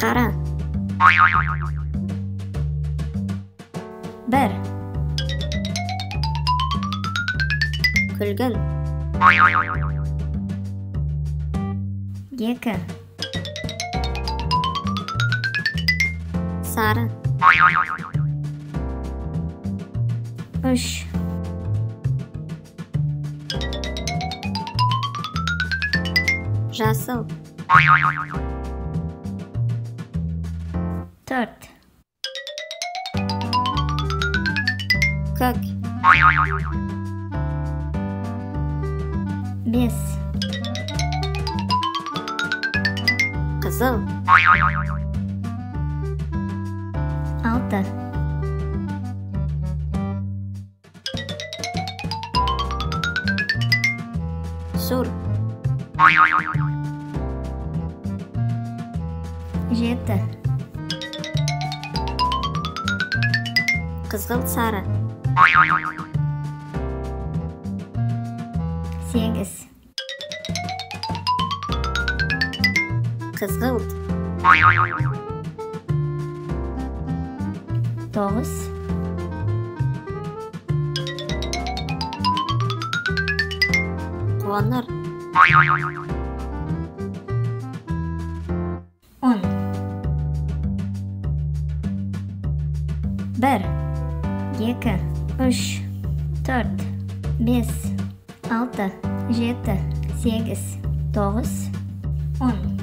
Қара. 1. Күлгін. 2. Сары. 3. Жасыл. 4. Көк. 5. Қызыл. 6. Сұр. 7. Қызғылт сары. 8. Қызғылт. 9. Қоңыр. 10. 1, 2, 3, 4, 5, 6, 7, 8, 9, 10.